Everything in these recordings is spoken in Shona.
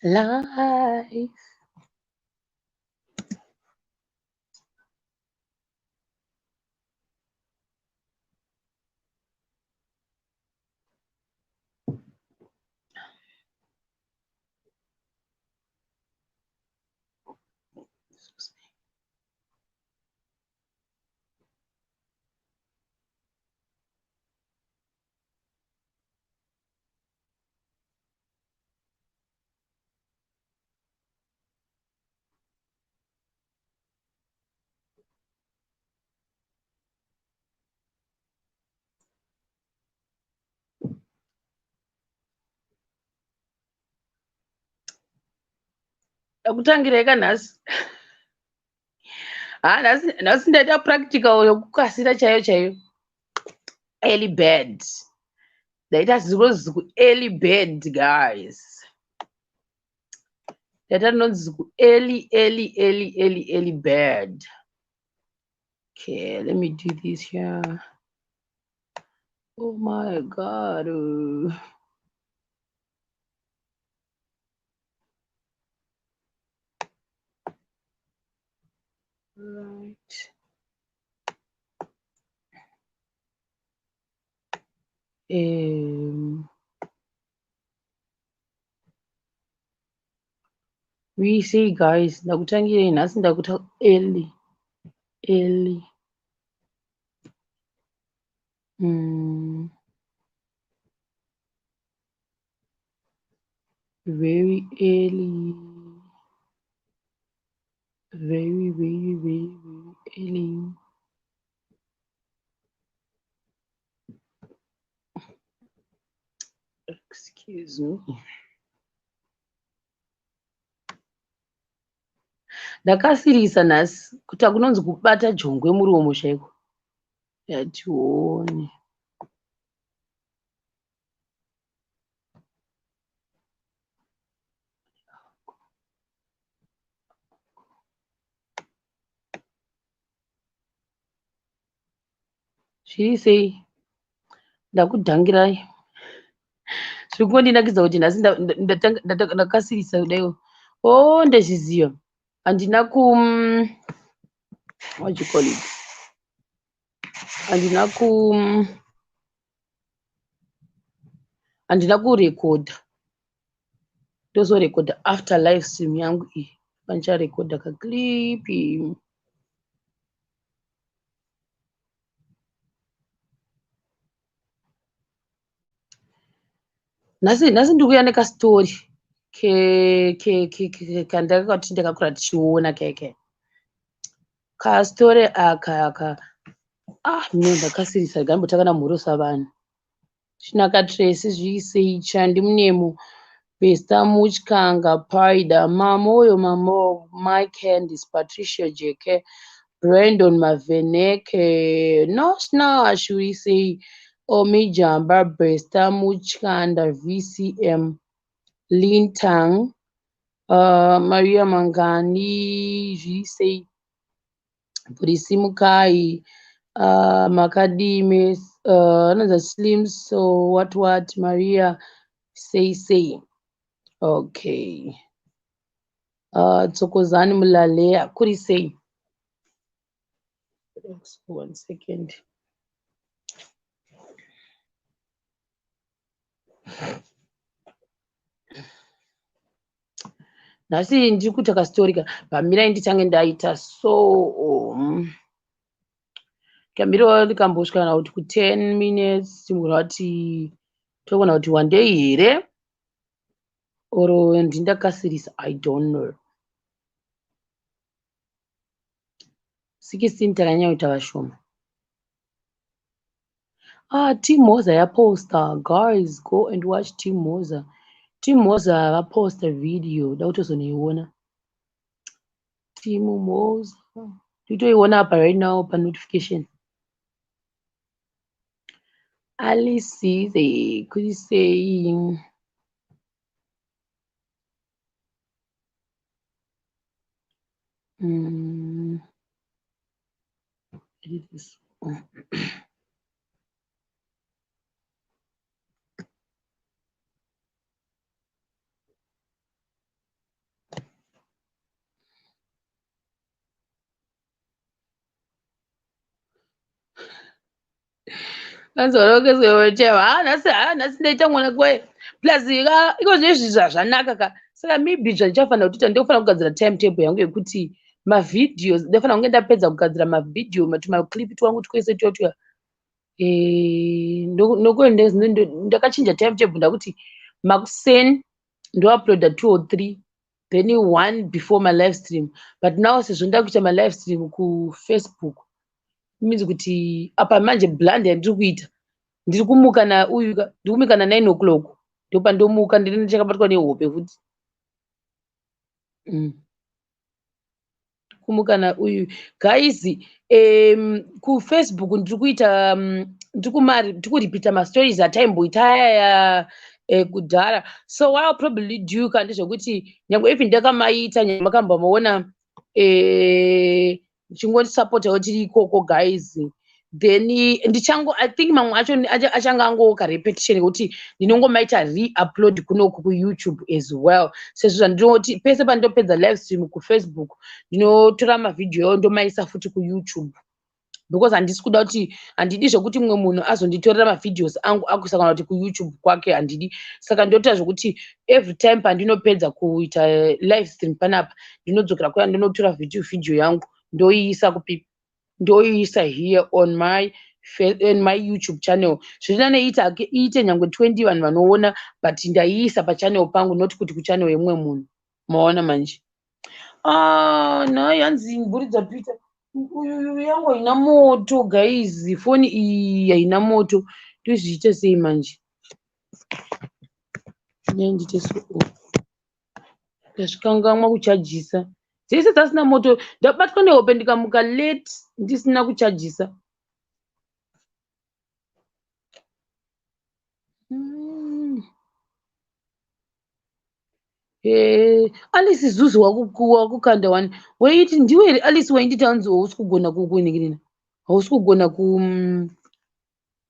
Life. Excuse me. Ndakutangirei ka nhasi? Ha, nhasi nhasi ndaita practical yokukasira chaiyo chaiyo. Early bed. Ndaita zuro ku early bed, guys. Ndaita rinonzi ku early, early, early, early, early bed. Okay, let me do this here. Oh my God. Right. We see, guys, ndakutangirei nhasi? Ndakuta early, early. Very early. Very, very, very, very early. Excuse me. Ndakasirisa nhasi kuti akunonzi kubata jongwe muromo chaiko. Yatione. Zviri sei? Ndakudhangirai. Zviri kungondinakidza kuti nhasi ndakasirisa kudaiwo. Oh, ndezviziva. Handina ku, what do you call it? Handina kurekodha. Ndozorekodha after live stream yangu iyi. Pandicharekodha kaclip. Nhasi ndiri kuuya nekastori kandakati ndakakura tichiona keke. Kastori aka aka. Ah, no, ndakasirisa. Regai ndambotanga ndamhorosa vanhu. Chinaka Tracy, zviisei Chandi Munemo, Besta Mutyanga, Paida, Mamoyo Mamo, Mike Candice, Patricia Jeke, Brandon Maveneke, Noshnash, we Omijamba, Besta Mutyanda, VCM, Lintang, Maria Mangani, zviisei Purisimukai, Makadime, anonzi Slim, so what what, Maria, say say. Okay. Tsokozani Mulalea, kuri sei? One second. Nhasi ndiri kuita kastori ka pamirai nditange ndaita so kamiro ndikambosvika kana kuti ku10 minutes, timboona kuti toona kuti one day here or ndindakasirisa. I don't know. 16 takanyanya kuita vashoma. Ah, Team Moza yaposta. Guys, go and watch Team Moza. Team Moza vaposta video, da kutozonoiona. Team Moza. Nditoiona apa right now pa notification. Alice, kuri sei? Edit this. Anzi nhasi, ha, nhasi ndaita mwana kwaye. Plus ka iko zvinezvi zvazvanaka ka. Saka maybe zvandichafanira kutoita, ndofanira kugadzira timetable yangu yekuti mavideos, ndofanira kunge ndapedza kugadzira mavhidhiyo, tumaclip twangu twese tuya. Ndakachinja timetable, ndakuti makuseni ndouploada two or three, then one before my live stream. But now sezvo ndakuita malive stream kuFacebook, means kuti apa manje blunder yandiri kuita, ndiri kumuka nauyu, ndiri kumuka na9 o'clock, ndopandomuka, ndinenge ndichakabatwa nehope futi. Kumuka nauyu, guys, kuFacebook ndiri kuita ndiri kuripita mastories ataimboita ayaya kudhara. So what I'll probably do ka ndezvekuti nyange even ndakamaita, nyange makambomaona, chingondisupportawo tiri ikoko, guys. Then ndichango, I think mamwe acho achanga angoka repetition yekuti ndinongomaita re-upload kunoku kuYouTube as well, sezvo zvandinoti pese pandinopedza live stream kuFacebook, ndinotora mavhidhiyo ndomaisa futi kuYouTube, because handisi kuda kuti, handidi zvekuti mumwe munhu azonditorera mavideos angu akuisa kana kuti kuYouTube kwake, handidi. Saka ndoita zvekuti every time pandinopedza kuita live stream panapa, ndinodzokera kuya, ndinotora vhidhiyo yangu, ndoiisa kupi? Ndoiisa here on my YouTube channel. Zviri nane iite nyange 20 vanhu vanoona, but ndaiisa pachannel pangu, not kuti kuchannel yemumwe munhu. Maona manje? Ah, nhai, hanzi mburi dzaPeter. Uyu yangu haina moto, guys, foni iyi haina moto. Ndozviite sei manje? Ndiite so, ndazvikangamwa kuchajisa, dzese dzasina moto. Ndabatwa nehope, ndikamuka late ndisina kuchajisa. Alice Zuzu wakukanda wani, waiti ndiwe here Alice wainditi hanzi hausi kugona kukuningirina, hausi kugona ku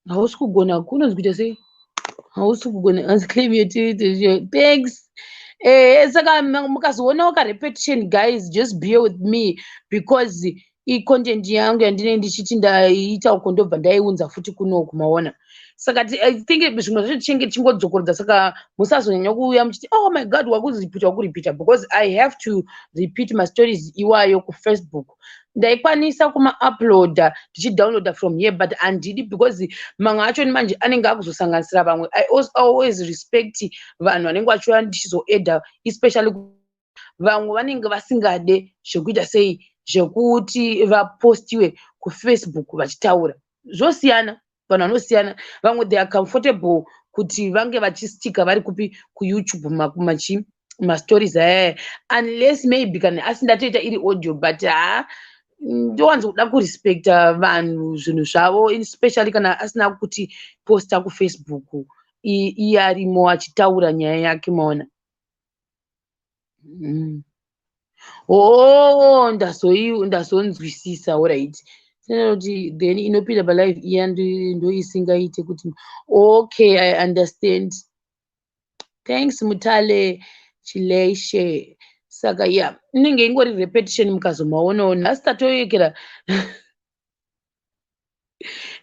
hausi kugona kunonzi kuita sei, hausi kugona, hanzi claim your thanks. Saka mukazoonawo karepetition, guys, just bear with me, because icontent yangu yandinenge ndichiti ndaiita uko, ndobva ndaiunza futi kunoku, maona? Saka I think zvimwe zvacho tichinge tichingodzokorodza, saka musazonyanya kuuya muchiti, "Oh my God, wakuziripita, wakuripita," because I have to repeat mastories iwayo kuFacebook. Ndaikwanisa kumauploada ndichidownloada from here, but handidi, because mamwe acho manje anenge akuzosanganisira vamwe. I also always respect vanhu vanenge vachiuya ndichizoedha, especially vamwe vanenge vasingade zvekuita sei, zvekuti vapostiwe kuFacebook vachitaura. Zvosiyana, vanhu vanosiyana. Vamwe they are comfortable kuti vange vachistika vari kupi? KuYouTube, machi mastories ayaya, unless maybe kana asi ndatoita iri audio. But ha, ndowanza kuda kurespecta vanhu, zvinhu zvavo, especially kana asina kuti posta kuFacebook, iye arimo achitaura nyaya yake, maona? Oh, ndazonzwisisa. Alright, kuti then inopinda palive iya ndoisingaite kuti, okay, I understand. Thanks, Mutale Chileshe. Saka ya, inenge ingori repetition, mukazomaonawo. Nhasi tatoyekera,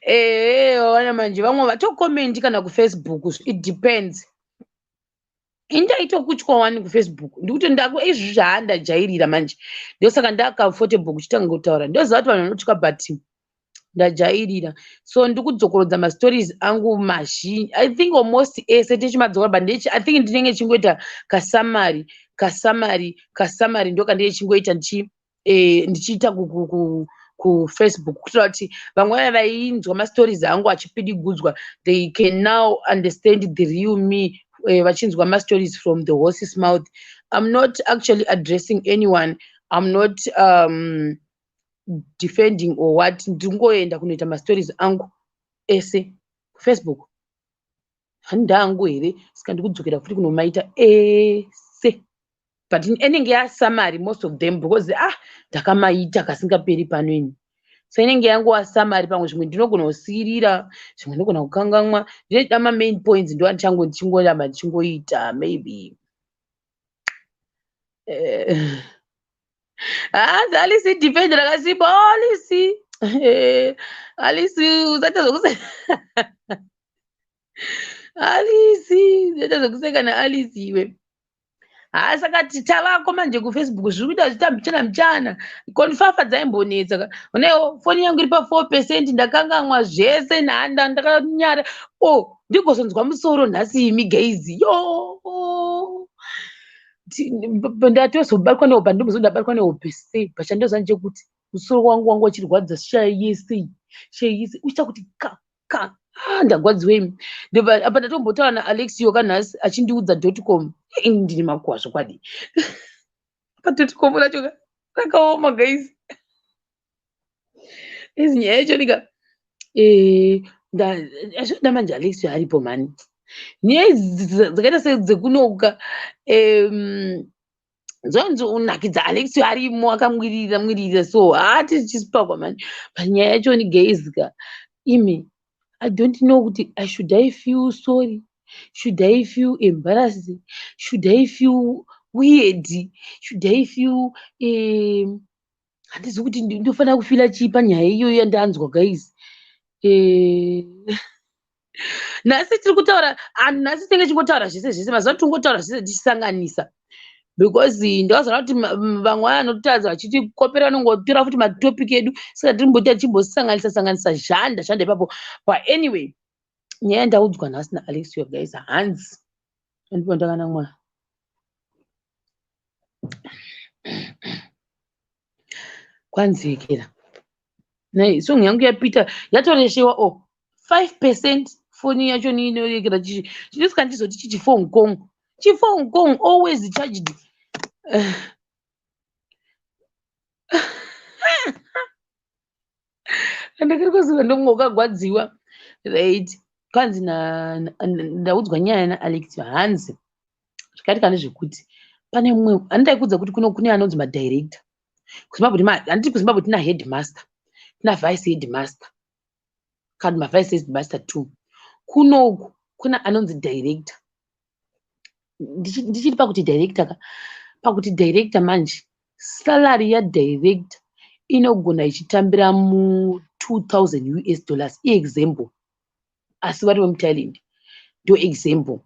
ehe, waona manje vamwe vatokomenti kana kuFacebook, it depends. Ini ndaitokutya wani kuFacebook, ndikuti ndaku izvi zvaandajairira manje, ndosaka ndacomfortable kuchitanga kutaura. Ndoziva kuti vanhu vanotya, but ndajairira. So ndikudzokorodza mastories angu mazhinji, I think almost ese tichimadzokora, but I think ndinenge chingoita kasummary, kasummary, kasummary, ndokandinenge chingoita ndichiita kuFacebook, kuitira kuti vamwe vaya vainzwa mastories angu achipidigudzwa, they can now understand the real me, vachinzwa mastories from the horse's mouth. I'm not actually addressing anyone, I'm not defending or what. Ndingoenda kunoita mastories angu ese kuFacebook, handangu here? Saka ndikudzokera futi kunomaita ese, but inenge yasummary, most of them, because ah, ndakamaita kasingaperi pano ini. So inenge yangova summary. Pamwe zvimwe ndinogona kusiyirira, zvimwe ndinogona kukangamwa. Ndinoida mamain points, ndo andichango ndichingoramba ndichingoita maybe. Hanzi Alice, defend rakasimba. Alice, Alice, usaita zvokuseka. Alice, usaita zvokuseka naAlice iwe. Haa, saka tavako manje kuFacebook, zviri kuita zviita mbichana mbichana. Konfafa dzaimbonetsa ka. Onewo foni yangu iri pa4%, ndakangamwa zvese nhanda ndakanyara. Oh, ndigozonzwa musoro nhasi imi guys. Yo! Ndatozobatwa nehope, handimbozivi ndabatwa nehope sei. But chandoziva ndechekuti musoro wangu wanga uchirwadza shaya yese. Shaya yese uchiita kuti ka ka. Ah, ndagwadziwa imi. Ndobva apa ndatombotaura naAlexio kanhasi achindiudza .com. Ndine makuhwa zvokwadi. Pa .com racho ka rakaoma guys. Izi nyaya yacho nika azvinoda manje Alexio aripo mhani. Nyaya idzi dzakaita sedzekunoka dzonzi unakidza Alexio arimo akamwirira mwirira, so haati zichisipakwa mhani. But nyaya yacho ni guys ka imi, I don't know kuti should I feel sorry, should I feel embarrassed, should I feel weird, should I feel handizivi kuti ndofanira kufeela chii panyaya iyoyo yandanzwa guys. Nhasi tiri kutaura, nhasi tinenge tichingotaura zvese zvese, mazuva tingotaura zvese tichisanganisa, because ndakazoona kuti vamwe vaya vanotaridza vachitikopera vanongotora futi matopic edu, saka tirimboita tichimbosanganisa sanganisa zhanda zhanda ipapo. But anyway, nyaya yandaudzwa nhasi naAlexio guys, hanzi andipo ndakanamwa kwanzekera nei song yangu yapita yatoreshewa. O 5% foni yacho niinorekera chichi chinosvika ndizoti chichi phone kong chiphone kong always charged. Andakari kuziva ndomwe wakagwadziwa, right? Kwanzi ndaudzwa nyaya naAlex, hanzi zvakaitika ndezvekuti pane mumwe andaikudza kuti kuno kune anonzi madirector kuZimbabwe. Handiti kuZimbabwe tina headmaster, tina vice headmaster kana mavice headmaster two. Kunoku kuna anonzi director. Ndichiri pakuti director ka, pakuti director manje, salary yadirector inogona ichitambira mu2000 US dollars, iexample, asi vari vemuThailand, ndo example.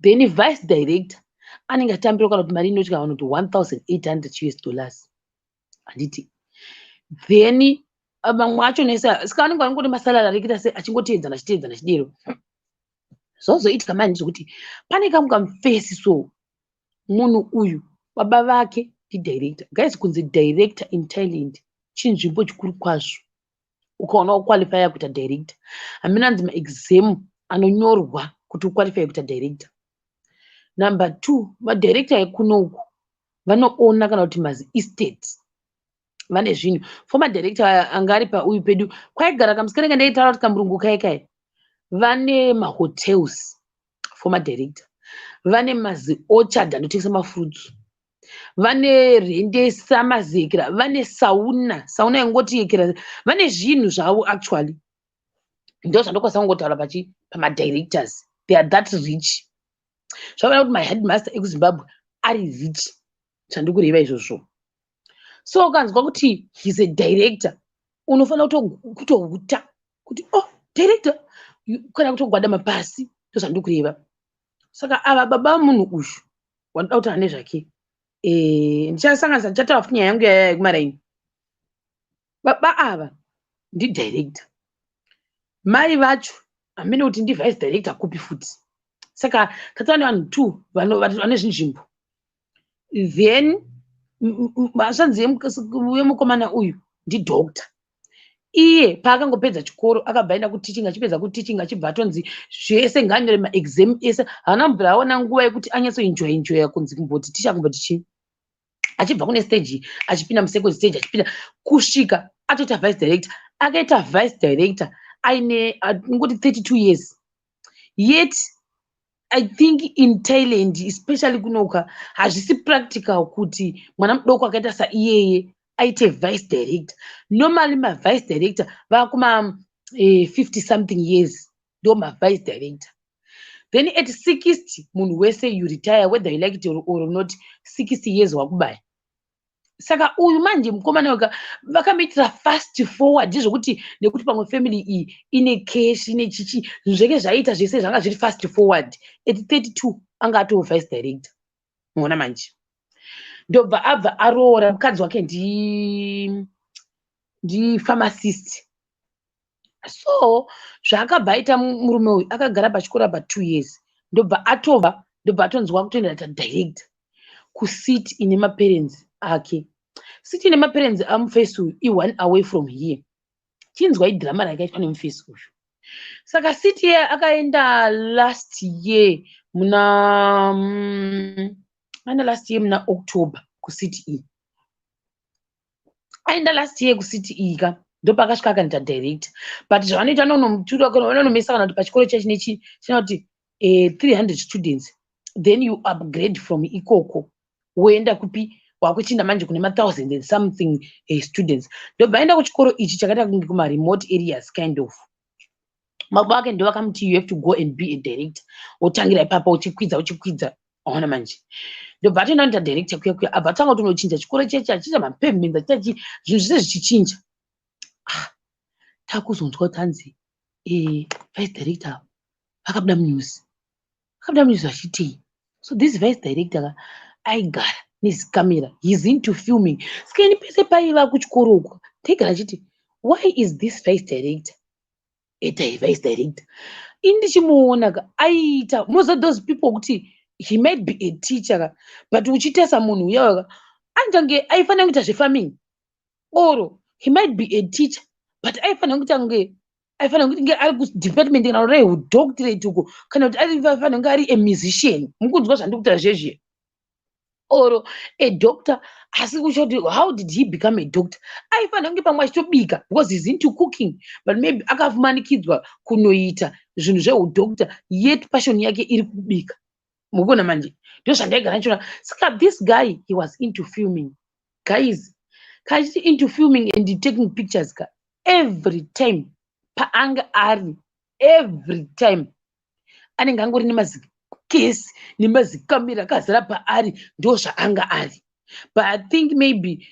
Then vice director anenge atambira kana kuti mari inotya vanhu kuti 1800 US dollars, handiti? Then mamwe acho nese, saka vanenge vangori masalary ari kuita se achingoteedzana achiteedzana achidero. Zvozoitika manje ndezvekuti pane kamwe kamufesi, so munhu uyu baba vake ndidirector guys. Kunzi director in Thailand chinzvimbo chikuru kwazvo. Ukaona uqualifya kuita director, hamina anzi maexam anonyorwa kuti uqualifye kuita director. Number two, madirector ekunoku vanoona kana kuti mazi estate, vane zvinhu. Former director anga ari pauyu pedu kwaigara kamusikana kandaitaura kuti kamurungu kai kai, vane mahotels. Former director vane mazi orchard anotengesa mafruits, vane rendesa mazekera, vane sauna, sauna yongoti yekera, vane zvinhu zvavo actually. Ndo zvandokwanisa kungotaura pachi pamadirectors, they are that rich. Zvavaona kuti maheadmaster ekuZimbabwe ari rich, zvandikureva izvozvo. So ukanzwa kuti he's a director, unofanira kutohuta kuti, "Oh, director," kana kutogwadama pasi, ndozvandikureva. Saka ava baba munhu uyu wanoda kutaura nezvake, ndichasanganisa, ndichataura futi nyaya yangu yaya yekumaraini. Baba ava ndidirector, mai vacho hamene kuti ndivice director kupi futi. Saka tatova nevanhu two vane zvinzvimbo. Then hanzvadzi yemukomana uyu ndidoctor. Iye paakangopedza chikoro akabva aenda kuteaching, achipedza kuteaching achibva atonzi zvese ngaanyore maexam ese. Haana kumbobvira aona nguva yekuti anyatsoenjoya enjoya, kunzi kumboti ticha, kumboti chii. Achibva kune stage achipinda musecond stage, achipinda kusvika atoita vice director. Akaita vice director aine ngoti 32 years. Yet I think in Thailand, especially kunoka, hazvisi practical kuti mwana mudoko akaita saiyeye aite vice director. Normally mavice director vakuma 50 something years ndo mavice director. Then at 60 munhu wese you retire, whether you like it or not. 60 years wakubaya. Saka uyu manje mukomana wega vakamuitira fast forward zvokuti nekuti pamwe family iyi ine cash, ine chichi, zvinhu zveke zvaiita zvese zvanga zviri fast forward. At 32 anga atoo vice director. Muona manje, ndobva abva aroora. Mukadzi wake ndipharmacist. So zvaakabva aita murume uyu, akagara pachikoro apa 2 years, ndobva atobva, ndobva atonzwa kutoenda tadirector kucity ine maparents ake. City ine maparents amufesi uyu i1 away from here. Chinzwai dhirama rakaitwa nemufesi uyu. Saka city iye akaenda last year muna aenda last year muna October kucity iyi. Aenda last year kucity iyi ka, ndopakasvika akanoita director. But zvavanoita, nonomutura vanonomesa kana kuti pachikoro chachi nechi china kuti 300 students, then you upgrade from ikoko, woenda kupi, wakuchinda manje kune ma1000 and something students. Ndobva aenda kuchikoro ichi chakaita kunge kumaremote areas kind of. Baba vake ndo vakamuti, "You have to go and be a director," wotangira ipapo uchikwidza, uchikwidza. Waona manje, ndobva atoenda kunoita director kuya kuya. Abva atanga kutonochinja chikoro chechi, achiita mapavements, achiita chi zvinhu zvese zvichinja. Ah, takuzonzwa kuti hanzi vice director vakabuda munews, vakabuda munews vachitei. So this vice director ka aigara nezikamera. He's into filming. Saka ini pese paiva kuchikoro uko taigara achiti, "Why is this vice director eta vice director?" Ini ndichimuona ka, aiita moza those people kuti he might be a teacher ka, but uchitesa munhu uyayo ka, anotange aifanira kuita zvefarming, or he might be a teacher but aifanira kuita kunge aifanira kunge ari kudepartment kana rehudoctorate uko, kana kuti aifanira kunge ari a musician. Mukunzwa zvandiri kutaura zvezviya? Or a doctor, asi kuchoti how did he become a doctor? Aifanira kunge pamwe achitobika because he's into cooking, but maybe akafumanikidzwa kunoita zvinhu zveudoctor, yet passion yake iri kubika. Mukuona manje, ndo zvandaigara ndichiona. Saka this guy, he was into filming, guys. Kachiti into filming and taking pictures ka, every time paanga ari, every time anenge angori nemazikesi nemazikamera akazara paari. Ndo zvaanga ari. But I think maybe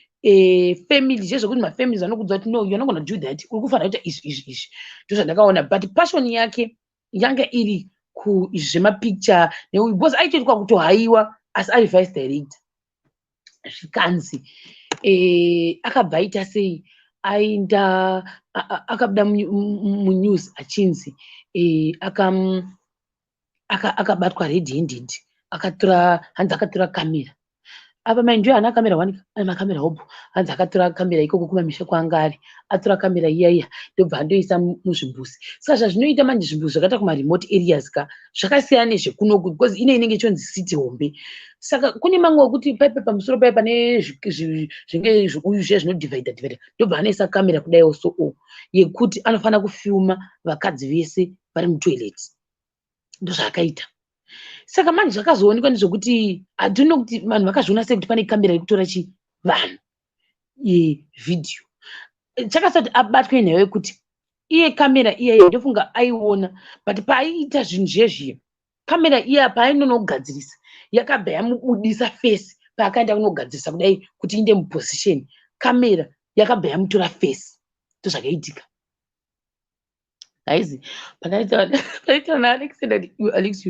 family, zvezvekuti mafamilies vanokudza kuti, "No, you're not gonna do that, uri kufanira kuita izvi, izvi, izvi." Ndo zvandakaona. But passion yake yanga iri kuizvi zvemapicture, because aitoitwa kutohaiwa asi ari vice director. Zvikanzi akabva aita sei, aenda akabuda munews achinzi akabatwa red handed, akatora, hanzi akatora kamera. Apa mind you, haana kamera one, ane makamera hopo. Hanzi akatora kamera ikoko kumamisha kwaanga ari, atora kamera iya iya, ndobva andoisa muzvimbuzi. Saka zvazvinoita manje, zvimbuzi zvakaita kumaremote areas ka zvakasiyana nezvekunoku, because ine inenge ichonzi city hombe. Saka kune mamwe ekuti paipe pamusoro pai pane zvinge zviuyu zviya zvinodhivhaidha dhivhaidha, ndobva anoisa kamera kudaiwo so o yekuti anofanira kufilma vakadzi vese vari mutoilet. Ndozvaakaita. Saka manje zvakazoonekwa ndezvekuti hadhino kuti vanhu vakazviona sei kuti pane kamera yekutora chi vanhu yevhidhiyo. Chakasati abatwe nhau yekuti iye kamera iyaiya, ndofunga aiona, but paaiita zvinhu zvezviya, kamera iya paainonogadzirisa yakabva yamubudisa face. Paakaenda kunogadzirisa kudai kuti inde muposition, kamera yakabva yamutora face. Ndozvakaitika, guys. Panaitaura naAlex ndati, "Alex,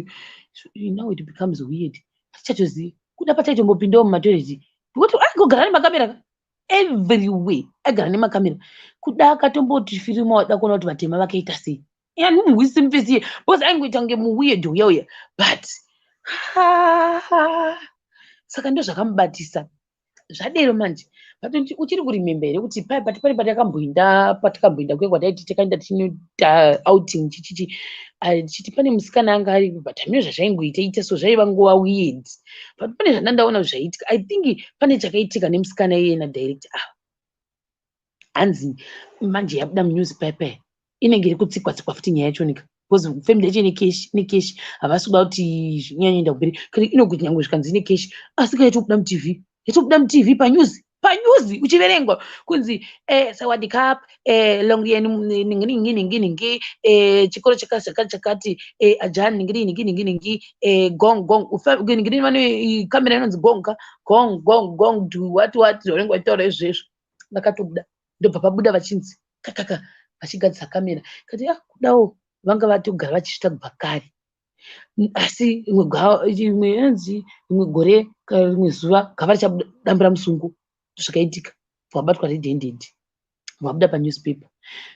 now it becomes weird." Hatichatozivi kuda pataitombopindawo mumatoilet because aigogara nemakamera ka everywhere, aigara nemakamera. Kuda akatomboti firimu wada kuona kuti vatema vakaita sei, anhumuhwisi mufesi iye, because aingoita kunge muweird uya uya. But saka ndo zvakamubatisa zvadero manje. But uchiri kuremember here kuti pati pane patakamboinda, patakamboinda kuya kwataiti takaenda tichinoita outing chichichi, chiti pane musikana anga ari, but hameno zvazvaingoita ita so, zvaiva nguva weird. But pane zvandandaona zvaiitika. I think pane chakaitika nemusikana iyeye nadirector ava. Hanzi manje yabuda munewspaper, inenge iri kutsikwa tsikwa futi nyaya yachonika, because family yacho ine cash, ine cash. Havasi kuda kuti zvinyanyoenda kumberi. Inogoti nyangwe zvikanzi ine cash, asi kaitobuda muTV, yatobuda muTV panews. Panews uchiverengwa kunzi Sawadee krap, Longyen ningi ningi ningi ningi, chikoro chakati chakati chakati, ajan ningi ningi ningi ningi, gong gong ningi vane kamera inonzi gong ka gong gong gong do what what, zvavanenge vachitaura izvezvo. Vakatobuda, ndobva pabuda vachinzi kakaka vachigadzisa kamera. Kati ah, kudawo vanga vatogara vachisvita kubva kare, asi rimwe inonzi rimwe gore, rimwe zuva gava richadambura musungo. Zvakaitika, vabatwa red handed, vabuda panewspaper.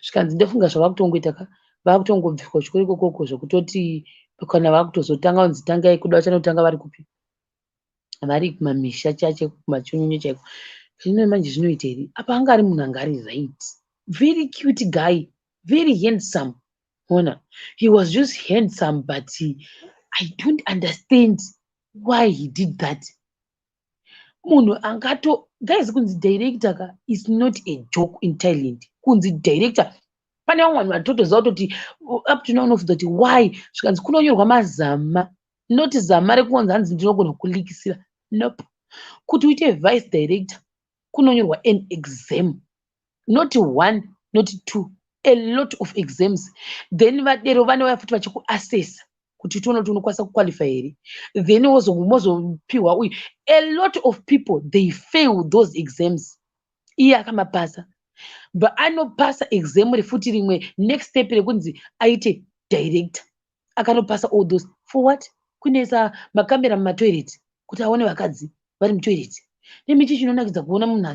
Zvikanzi ndofunga zvavakutongoita ka, vakutongobviswa kuchikoro ikokoko, zvekutoti kana vakutozotanga kunzi tangai kuda, vachanotanga vari kupi? Vari kumamisha chache, kumachunyunyu chaiko. Zvino manje zvinoita here? Apa anga ari munhu anga ari right, very cute guy, very handsome. Ona, he was just handsome, but I don't understand why he did that. Munhu angato, guys, kunzi director ka is not a joke in Thailand. Kunzi director, pane vamwe vanhu vatotoziva kutoti up to now unofunza kuti why. Zvikanzi kunonyorwa mazama, not zama rekunzi hanzi ndinogona kulikisira. Nope. Kuti uite vice director kunonyorwa an exam, not one, not two, a lot of exams. Then vadero vanouya futi vachikuassessa kuti tione kuti unokwanisa kuqualify here, then mozopiwa uyu. A lot of people, they fail those exams. Iye akamapasa, but anopasa exam refuti rimwe, next step rekunzi aite director, akanopasa all those for what? Kunoisa makamera mumatoireti kuti aone vakadzi vari mutoireti. Nemichi chinonakidza kuona munhu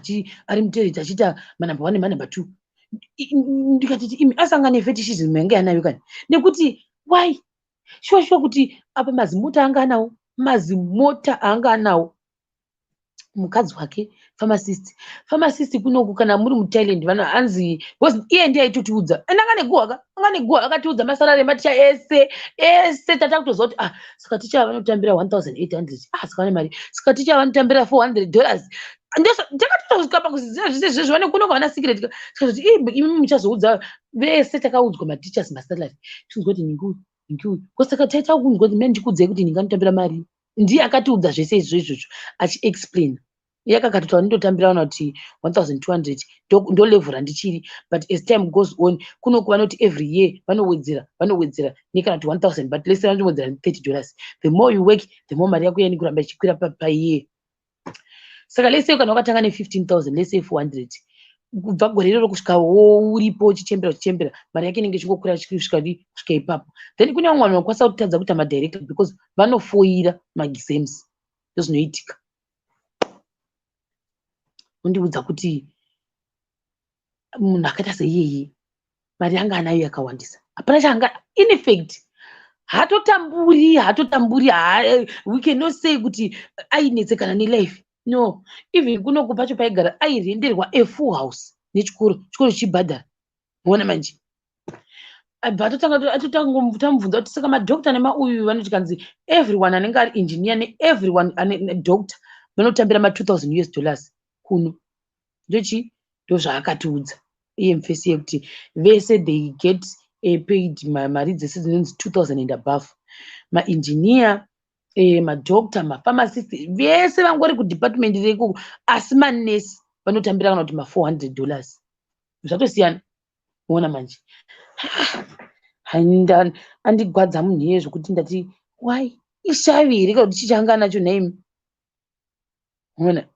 ari mutoireti achiita manumber one nemanumber two? Ndikatiti imi asangana nefetishism yange anayo kani, nekuti why? Shuwa shuwa kuti apa mazimota anga anawo, mazimota aanga anawo. Mukadzi wake pharmacist. Pharmacist kunoku, kana muri muThailand, vanhu hanzi, because iye ndiye aitotiudza, ende anga neguhwa ka, anga neguhwa. Akatiudza masalary ematicha ese ese. Tata kutoziva kuti ah, saka ticha vanotambira 1800, ah, saka vane mari, saka ticha vanotambira $400. Takatotosvika pakuziva zvese izvezvo. Vane kuno havana secret ka. Saka kuti imi muchazoudza vese. Takaudzwa mateachers masalary, tinzwa kuti ningi uyu, ningi uyu. Saka taita kunzwa kuti mene ndikuudzai kuti ningi anotambira mari. Ndiye akatiudza zvese izvo izvozvo achiexplain. Iye akakatoti ndotambira kana kuti 1200, ndo level randichiri, but as time goes on, kunoku vanoti every year vanowedzera, vanowedzera nekana kuti 1000, but less vanowedzera $30. The more you work, the more mari yako yani kuramba ichikwira payear. Saka let's say kana wakatanga ne15 000, let's say 400, kubva gore iroro kusvika uripo uchichembera, uchichembera, mari yake inenge ichingokwira kusvika ipapo. Then kune vamwe vanhu vanokwanisa kutadza kuita madirector because vanofoira maexams. Ndozvinoitika. Undiudza kuti munhu akaita seiyeye, mari yanga anayo yakawandisa, hapana chaanga. In fact, haatotamburi, haatotamburi. We cannot say kuti ainetsekana nelife, no. Even kunoku pacho paigara, airenderwa a full house nechikoro, chikoro chichibhadhara. Ona manje abva atotanga tamubvunza kuti saka madhokta nemauyu vanoti kanzi everyone anenge ari engineer neeveryone ane doctor vanotambira ma2000 US dollars kuno. Ndochi ndozvaakatiudza iye mufesi, yekuti vese they get paid mari dzese dzinonzi 2000 and above, maengineer, madoctor, mapharmacist, vese vangori kudepartment rekoko. Asi manesi vanotambira kana kuti ma$400. Zvatosiyana. Ona manje andigwadza munhu iye zvokuti ndati wai ishavi here kana kuti chii chaanga anacho nhaimi? Ona,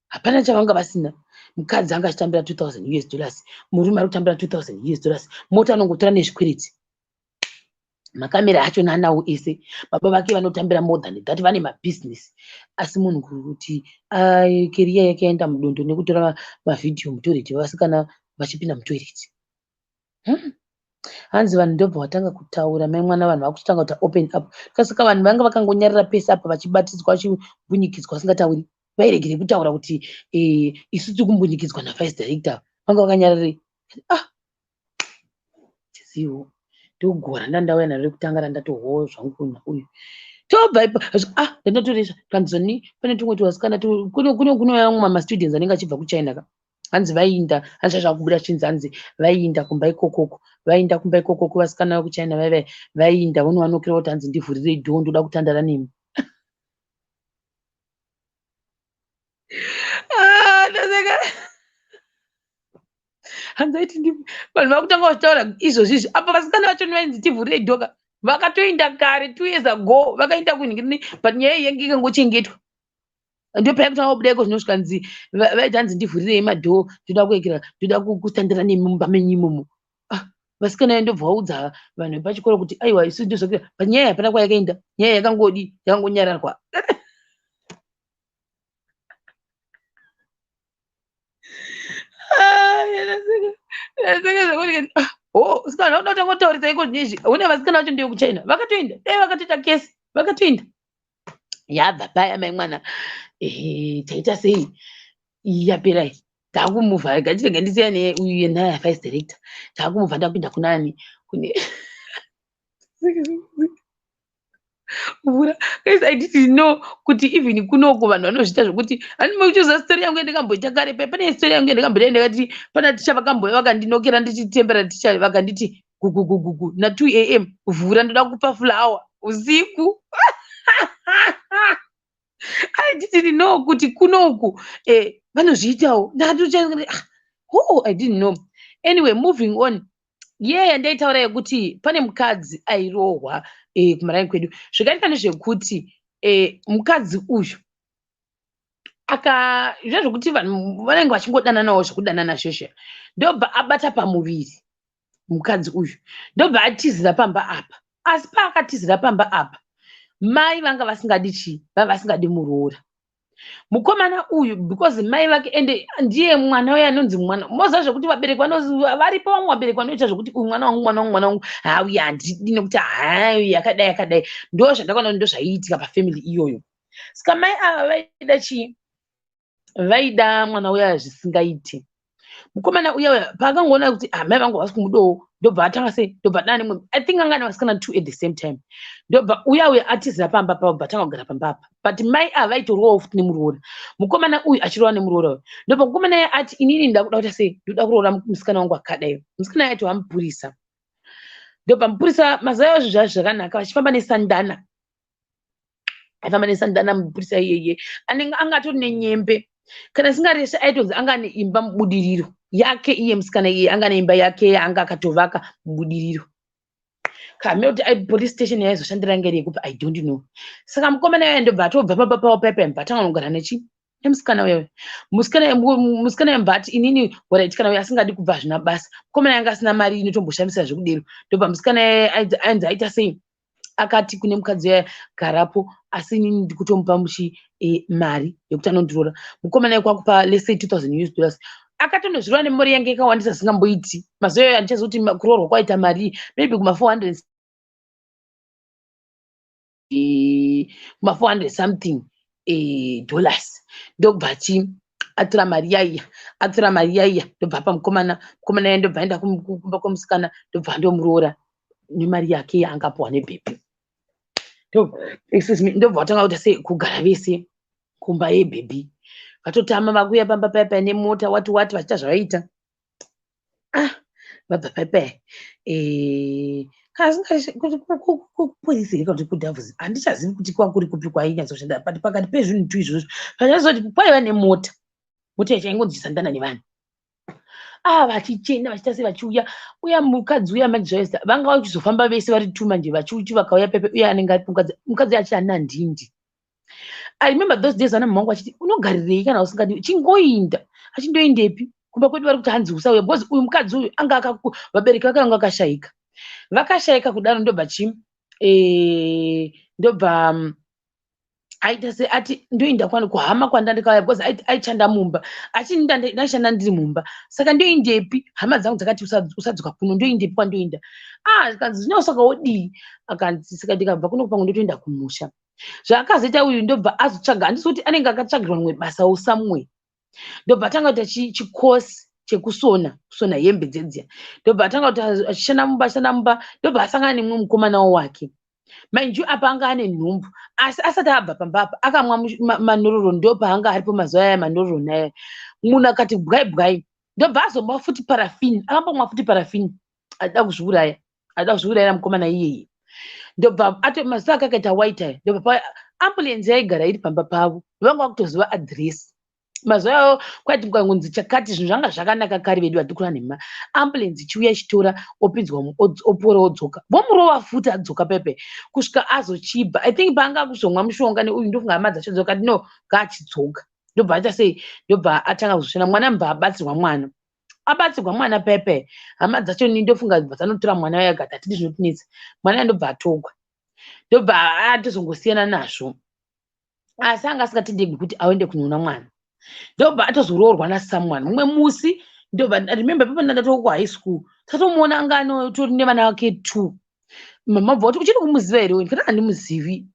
hapana chavanga vasina. Mukadzi anga achitambira 2000 US dollars, murume ari kutambira 2000 US dollars, mota anongotora nezvikwereti, makamera acho naanawo ese. Baba vake vanotambira more than that, vane mabhizinesi. Asi munhu kuti career yake yaenda mudondo nekutora mavhidhiyo mutoireti, vasikana vachipinda mutoireti. Hanzi vanhu ndobva vatanga kutaura, mai mwana, vanhu vakutanga kuita open up. Saka vanhu vanga vakangonyarara pese apa, vachibatidzwa, vachimbunyikidzwa, vasingatauri. Vairegere kutaura kuti isu tiri kumbunyikidzwa navice director? Vanga vakanyararei? Ah, tizivo ndogora ndandauya naro rekutanga randatohwawo zvangu uyu. Tobva ipa, ah, ndandatoresva kanzoni. Pane tumwe tuvasikana kunouya vamwe mastudents anenge achibva kuChina ka. Hanzi vainda, hanzi zvakubuda chinzi hanzi vainda kumba ikokoko, vainda kumba ikokoko, vasikana vekuChina vaivai vainda vonovanokera kuti hanzi ndivhurirei dhoo, ndoda kutandara nemi. Ah, Ndaseka. Hanzi aiti vanhu vakutanga vachitaura izvozvi izvi. Apa vasikana vacho vainzi tivhurirei dhoka. Vakatoenda kare 2 years ago, vakaenda kunhingirini, but nyaya iyi yange ikangochengetwa. Ndopaikutanga kubuda iko zvino, zvikanzi vaiti hanzi ndivhurirei madhoo, ndoda kuekera, ndoda kutandira nemi mumba menyu imomo. Ah, vasikana ndobva vaudza vanhu vepachikoro kuti aiwa, isu ndozvakuita, but nyaya hapana kwayakaenda. Nyaya yakangodi yakangonyararwa. Ah, ndaseka zvekuti ah, oh, sikana unoda kutangotaurisa iko zvinezvi. Une vasikana vacho ndiyo kuChina vakatoenda, dai vakatoita kesi vakatoenda. Yabva paya mai mwana, taita sei? Iyi yapera iyi, takumuvha. Ngatirege ndisiyane uyu yenhaya vice director. Takumuvha, ndakuenda kunani, kune mvura. Guys, I didn't know kuti even kunoku vanhu vanozviita zvokuti handimuchiziva. Story yangu yandakamboita kare pa, pane story yangu yandakamboita, ndakati pana ticha vakambouya vakandinokera ndichitembera. Ticha vakanditi gugugugugu na2 a.m., "Vhura, ndoda kupa flower usiku." I didn't know kuti kunoku vanozviitawo. Ndakatocha, ah, oh, I didn't know. Anyway, moving on. Ye yandaitaura yekuti pane mukadzi airohwa kumaraini kwedu, zvikaita nezvekuti mukadzi uyu aka zviya zvokuti vanhu vanenge vachingodananawo zvekudanana zveshe, ndobva abata pamuviri mukadzi uyu, ndobva atizira pamba apa. Asi paakatizira pamba apa, mai vanga vasingadi chii, vanga vasingadi muroora mukomana uyu, because mai vake ende ndiye mwana uyo anonzi mwana. Moziva zvekuti vabereki varipo, vamwe vabereki vanoita zvokuti uyu mwana wangu, mwana wangu, mwana wangu, hauyi, handidi nekuti hai, yakadai yakadai. Ndo zvandakaona, ndo zvaiitika pafamily iyoyo. Saka mai ava vaida chii? Vaida mwana uya zvisingaiti. Mukomana uya uya paakangoona kuti ah, mai vangu havasi kumudawo, ndobva atanga sei, ndobva dana nemwe. I think anga ane vasikana two at the same time. Ndobva uya uya atizira pamba pavo, bva atanga kugara pamba apa. But mai ava vaitorwawo futi nemuroora, mukomana uyu achirova nemuroora uyu. Ndobva mukomana uya ati, "Inini ndakuda kuita sei? Ndoda kuroora musikana wangu akadai." Musikana aiti wamupurisa. Ndobva mupurisa, mazuva iwayo zvinhu zvazvo zvakanaka, vachifamba nesandana, aifamba nesandana mupurisa iyeye. Anenge anga atori nenyembe kana singarese, aitonzi anga ane imba muBudiriro yake iye. Musikana iye anga ane imba yake yaanga akatovaka muBudiriro. Kambe kuti police station yaizoshandira yange iri yekupi, I don't know. Saka mukomana uya ndobva atobva pamba pavo paipai, mbva atanga kugara nechi nemusikana uya. Musikana uya mbva ati, "Inini alright, kana uyo asingadi kubva hazvina basa." Mukomana yanga asina mari inotomboshamisira zvekudero. Ndobva musikana ainzi aita sei, akati kune mukadzi uya, "Garapo, asi inini ndikutomupa muchi mari yekuti anondiroora." Mukomana kwakupa, let's say, 2000 US dollars. Akatonozvirova nemari yange yakawandisa zvisingamboiti. Mazuva iyoyo handichazivi kuti kuroorwa kwaita mari, maybe kuma 400, kuma 400 something dollars. Ndobva achi atora mari yaiya, atora mari yaiya, ndobva apa mukomana. Mukomana iye ndobva aenda kumba kwemusikana, ndobva andomuroora nemari yake yaanga apiwa nebhebhi. Excuse me. Ndobva vatanga kuita sei, kugara vese kumba yebhebhi. Vatotama vakuuya pamba paya paya nemota, wati wati, vachiita zvavaita. Ah, vabva paya paya, kupolisi here kana kuti kuDhavhuzi, handichazivi kuti kwakuri kupi kwainyatsoshanda, but pakati pezvinhu tu izvozvo panyatsokuti kwaiva nemota. Mota yacho yaingonzi chisandana nevanhu. Ah, vachichena, vachiita sei, vachiuya uya mukadzi uya manje zvaizita vanga vachizofamba vese vari two manje, vachiuchi vakauya pepe uya anenge ari mukadzi. Mukadzi achi ana ndindi. I remember those days vana mama vangu vachiti, "Unogarirei kana usingadi? Chingoinda." Achindoindepi? Kumba kwedu vari kuti hanzi usauya, because uyu mukadzi uyu anga vabereki vake vanga vakashayika, vakashayika kudaro. Ndobva chi ndobva aita se ati ndoinda kwani kuhama kwandandikauya, because aishanda mumba, achinda ndaishanda ndiri mumba, saka ndoindepi? Hama dzangu dzakati usadzoka kuno, ndoindepi kwandoinda? Ah, akanzi zvino saka wodii? Akanzi saka ndikabva kuno pamwe ndotoenda kumusha. Zvaakazoita uyu, ndobva azotsvaga, handisi kuti anenge akatsvagirwa rimwe basawo somewhere, ndobva atanga kuita chikosi chekusona, kusona hembe dzedziya. Ndobva atanga kuti achishanda mumba, achishanda mumba, ndobva asangana nemumwe mukomanawo wake. Mind you, apa anga ane nhumbu, asi asati abva pamba apa akamwa manororo. Ndopaanga aripo mazuva aya manororo aya, munhu akati bwai bwai. Ndobva azomwa futi parafini, akambomwa futi parafini achida kuzviuraya, achida kuzviurayira mukomana iyeye. Ndobva mazuva ake akaita white aya. Ndobva ambulance yaigara iri pamba pavo, vanga vakutoziva adhiresi. Mazuva ayo kwaiti kukangonzi chakati, zvinhu zvanga zvakanaka kare vedu vatikura nhema. Ambulance ichiuya ichitora, opinzwa, opora, odzoka, vomurova futi, adzoka pepe kusvika azochibva. I think paanga kuzomwa mushonga neuyu, ndofunga hama dzacho dzoka, no, ngaachidzoka. Ndobva aita sei? Ndobva atanga kuzoshanda. Mwana mubva abatsirwa, mwana abatsirwa, mwana pepe hama dzacho ni ndofunga bva dzanotora mwana wayo, akati hatidi zvinotinetsa. Mwana ndobva atogwa, ndobva atozongosiyana nazvo, asi anga asingatendegwi kuti aende kunoona mwana. Ndobva atozoroorwa nasomeone mumwe musi. Ndobva remember pepe ndatoko kuhigh school, tatomuona anga anotori nevana vake two. Mama bva kuti, "Uchiri kumuziva here?" Ndikati, "Handimuzivi,"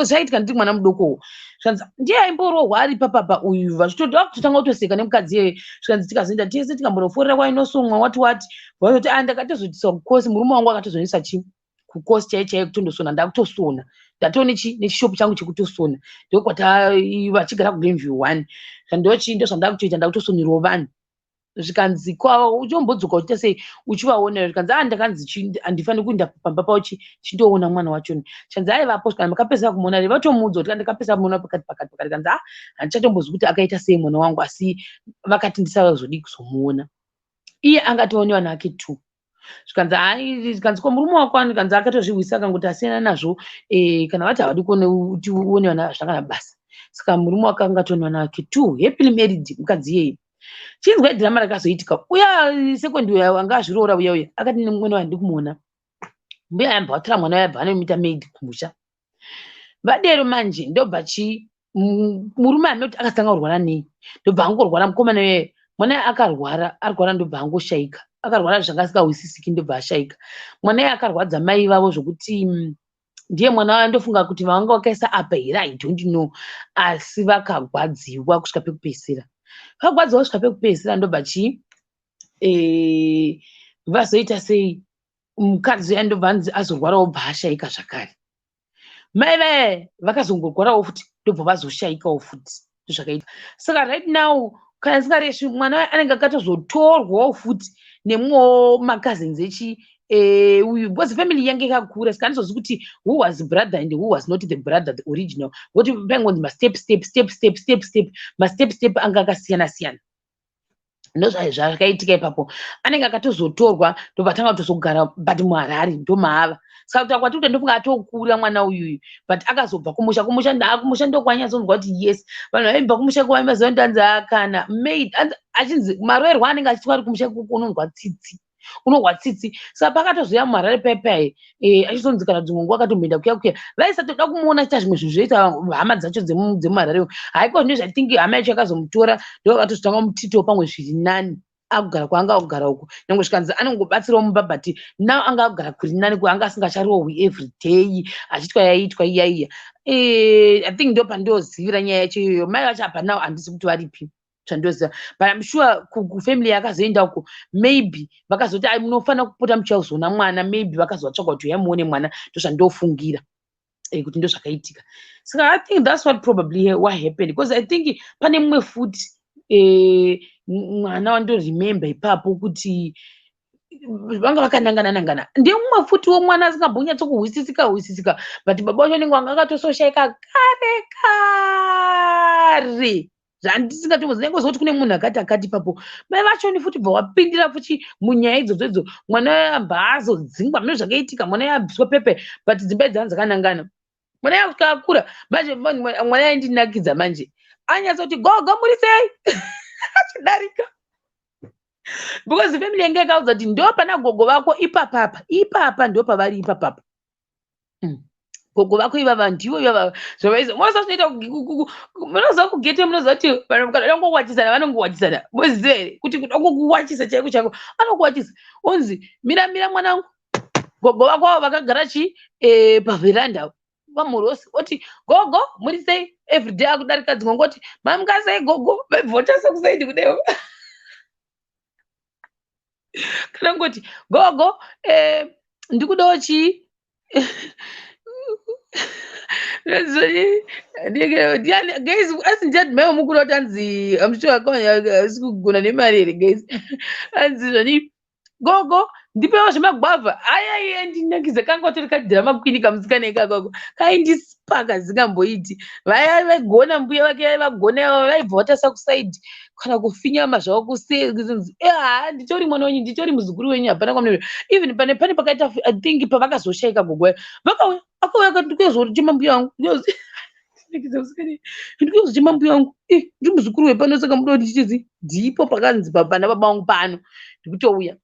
zvaitika ndiri mwana mudokowo. Zvikanzi ndiye aimborohwa ari papapa uyu, vachitoti vakutotanga kutoseka nemukadzi iyeye. Zvikanzi tikazoenda tese tikambonoforera kwainosomwa wati wati, vatoti a ndakatozoitisa kukosi, murume wangu akatozoisa chi kukosi chaiyo chaiyo kutondosona. Ndakutosona, ndatoo nechishopu changu chekutosona, ndokwata vachigara kuGlenview 1. Ndochi ndozvandakutoita, ndakutosonerawo vanhu. Zvikanzi kwava uchombodzoka uchiita sei, uchivaona? Zvikanzi a ndakanzi handifaniri kuenda pamba pavo chindoona mwana wachoni. Zvikanzi aivapo. Zvikanzi makapedzisa kumuona here? Vatomuudza kuti ndakapedzisa kumuona pakati pakati pakati. Kanzi a handichatombozwi kuti akaita sei mwana wangu, asi vakati ndisazodi kuzomuona. Iye angatoone vana vake two. Zvikanzi hai, zvikanzi ko murume wako? Kanzi akatozvihwisa, akangoti asiyana nazvo. Kana vati havadi kuti uone vana, zvakana basa. Saka murume wake angatoone vana vake two, happily married mukadzi iyeye. Chinzwa dhirama rakazoitika. Uya second uya anga azviroora uya uya akati nemwana wandi kumuona, mbuya yambva vatora mwana uya, bva vanomuita maid kumusha. Vadero manje, ndobva chi murume anoti akatanga kurwara nei, ndobva angorwara mukomana uye. Mwana akarwara, arwara, ndobva angoshaika. Akarwara zvanga asingahwisisiki, ndobva ashaika. Mwana iye akarwadza mai vavo zvokuti ndiye mwana ndofunga kuti vanga vakaisa apa here, I don't know, asi vakagwadziwa kusvika pekupedzisira, vagwadziwa kusvika pekupedzisira. Ndobva chii, vazoita sei? Mukadzi uya ndobva anzi azorwarawo, bva ashaika zvakare. Mai vaya vakazongorwarawo futi, ndobva vazoshaikawo futi. Ndozvakaita. Saka right now, kana ndisingaresvi, mwana anenge akatozotorwawo futi nemumwewo macousins echi uyu, because family yange yakakura. Saka handizozivi kuti who was brother and who was not the brother, the original, nokuti paingonzi mastep step step step step step, mastep step anga akasiyana siyana. Ndozvakaitika ipapo. Anenge akatozotorwa, ndobva tanga kutozogara, but muHarare ndomaava. Saka kuti kwati kuti ndofunga atokura mwana uyuyu, but akazobva kumusha. Kumusha kumusha ndokwanyatsoonzwa kuti yes, vanhu vaibva kumusha kwaimaziva kuti anzi akana maid, achinzi maroerwo anenge achitwa ari kumusha ikoko, unonzwa tsitsi, unohwa tsitsi. Saka pakatozoya muHarare paipai, achizonzi kana dzimwe nguva akatomboenda kuya kuya, vaisatoda kumuona achiita zvimwe zvinhu zvoita hama dzacho dzemuHarare. Haiko zvino I think hama yacho yakazomutora, ndo vakatozotanga kumutitawo pamwe zviri nani, akugara kwaanga akugara uko. Nyange zvikanzi anongobatsirawo mumba, but now anga akugara kuri nani, kwaanga asingacharohwi every day achiitwa yaiitwa iya iya. I think ndo pandozivira nyaya yacho iyoyo. Mai vacho apa now handisi kuti varipi, zvandoziva, but I'm sure kufamily yakazoenda uko, maybe vakazoti ai munofanira kupota muchizoona mwana. Maybe vakazovatsvaga kuti uyai muone mwana. Ndozvandofungira kuti ndozvakaitika. Saka I think that's what probably what happened, because I think pane mumwe futi mwana wandoremember ipapo kuti vanga vakanangana nangana, ndemumwe futi womwana asingambonyatsokuhwisisika hwisisika, but baba vacho vanenge vanga akatososhaika kare kare, zvandisingatombozivi. Ndingozwa kuti kune munhu akati akati ipapo. Mai vachoni futi bva wapindira futi munyaya idzodzo idzo. Mwana abva azodzingwa mune zvakaitika, mwana yabviswa pepe, but dzimba idzi dzakanangana. Mwana yakusvika akura manje, mwana yaindinakidza manje, anyatsoti, "Gogo, muri sei?" achidarika, because family yange yakaudza kuti ndo pana gogo vako ipapapa, ipapa ndo pavari ipapapa. Gogo vako ivava ndivo ivava zvavaisa. Munoziva zvinoita, munoziva kugete, munoziva kuti vanhu kana vangowachisana, vanongowachisana. Moziva here kuti kuda kukuwachisa chaiko chaiko, anokuwachisa onzi, "Mira, mira mwanangu, gogo vako avo vakagara chi pavheranda vamhorosi." Oti, "Gogo, muri sei?" Everyday akudarika dzimwe ngoti, "Mamuka sei, gogo?" Vaibvotasa kusaidi kudewo, kana ngoti, "Gogo, ndikudawo chii?" Guys, asi ndiani mai wamukuru kuti anzi amusure asi kugona nemari here, guys? Anzi zvani Gogo, ndipewo zvemagwavha. Ayaiye, ndinakidza kanga katori kadrama queen kamusikana ikakako. Kaindispaka zvisingamboiti. Vaya vaigona mbuya vake vaivagona ivavo vaibva vatasa kusaidi kana kufinyama zvavo kuseri. Haa, nditori mwana wenyu, nditori muzukuru wenyu, hapana kwamunoenda. Even pane pakaita I think pavakazoshaika gogo vaya. Vakauya, akauya akati ndikuzochema mbuya vangu. Ndikuzochema mbuya vangu. Eh, ndiri muzukuru wepano saka muda kuti ndichiti ndipo pakanzi pana baba vangu pano. Ndikutouya.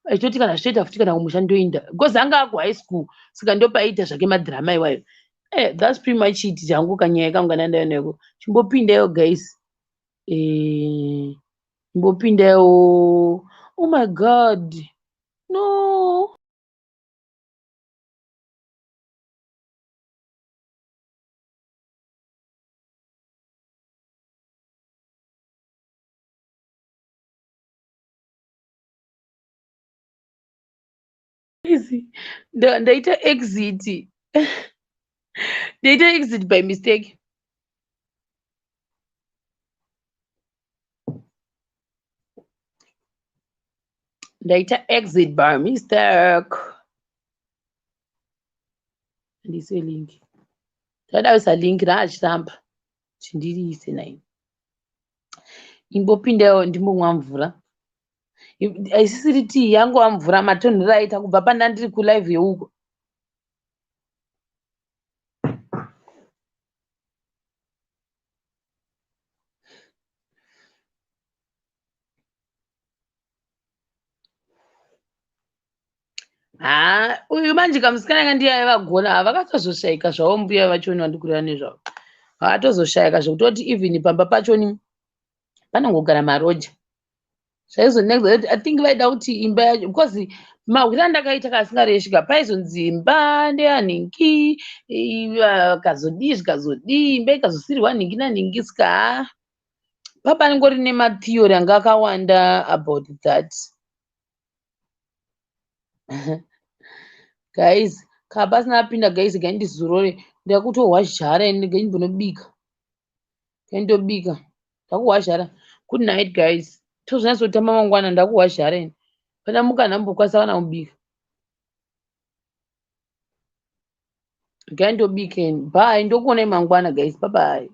Achitoti kana zvichoita futi kana kumusha ndoinda. Because anga aku high school saka ndopaiita zvake madrama iwayo. Eh, that's pretty much it changu kanyaya kangu kana ndaenda. Chimbopindayo guys. Eh, chimbopindayo. Oh my God. No. Ndaita exit. Ndaita exit by mistake. Ndaita exit by mistake. Ndise link. Ndadawisa link raachiramba. Kuti ndiriise nai. Imbopindawo ndimbomwa mvura. Haisisiri tii yangova mvura matonhero aita kubva pandandiri kulive yeuko. Haa, uyu manje kamusikana ka ndiye aivagona. Havakatozoshaika zvavo mbuya vachoni vandikureva nezvavo. Vakatozoshaika zvekutoti even pamba pachoni panongogara maroja. Zvaizonetsa kuti I think vaida kuti imba yacho because mahwiro andakaita kasingaresvika paizonzi imba ndeyanhingi kazodii zvikazodii imba ikazosiirwa nhingi nanhingi saka haa papanongori nematheory anga akawanda about that. Guys, kana pasina apinda guys regai ndizorore. Ndakutohwazhara ini regai ndimbonobika. Ndobika. Ndakuhwazhara. Good night guys. Tozonyatsotamba mangwana ndakuhwazhara ini. Pandamuka ndambokwanisa kana kubika. Regai ndobike ini. Bye, ndokuonai mangwana guys. Bye bye.